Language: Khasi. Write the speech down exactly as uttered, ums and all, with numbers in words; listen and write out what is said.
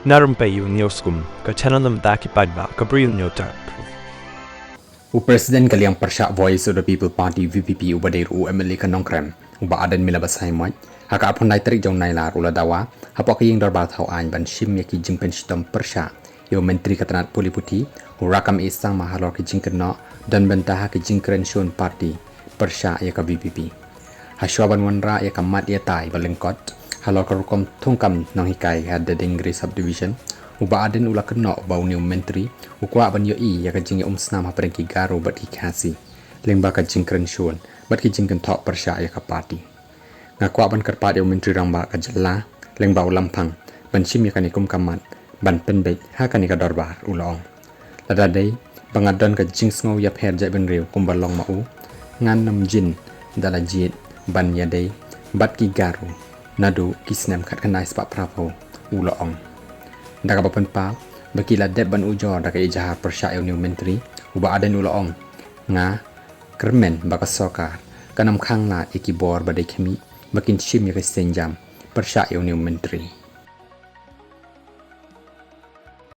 Narum pei u News Kum, ka channel nam da ki paidbah ka Bri News Tap. U President ka liang pyrshah Voice of the People Party, V P P, uba dei ruh u M L A ka Nongkrem, u Bah Ardent Miller Basaiawmoit, ha ka arphew lai tarik jong u Nailar u la dawa hapoh ka ïing dorbar thaw aiñ ban shim ïa ki jingpynshitom pyrshah ïa u Myntri ka tnat pule puthi, u Rakkam A Sangma, halor ki jingkynnoh don bynta ha ki jingkren shun party pyrshah ïa ka V P P. Hashwa ban wanrah ïa ka mat ïa tai ba lyngkot halor ka rukom thungkam nonghikai ha Dading Gre Subdivision, u Bah Ardent u la kynnoh ba une u Myntri u kwah ban ïohi ïa ka jingïaumsnam hapdeng ki Garo bad ki Khasi lyngba ka jingkren shun bad ki jingkynthoh pyrshah ïa ka party. Nga kwah ban kyrpad ïa u Myntri Rangbah ka jylla lyngba u Lamphang ban shim ïa kane kum ka mat ban pynbeit ha kane ka dorbar, u la ong. Lada dei ba nga don ka jingsngew ïapher jaitbynriew kumba long ma u, ngan nym jin da la jied ban ïadei bad ki Garo naduh ki snem khatkhyndai spah phraphew, u la ong. Da kaba pynpaw ba ki la dep ban ujor da ka ijahar pyrshah ïa une u Myntri, u Bah Ardent u la ong, nga kyrmen ba ka sorkar kan ym khang lad ïa ki bor ba dei khmih ba kin shim ïa ka seng jam pyrshah ïa une u Myntri.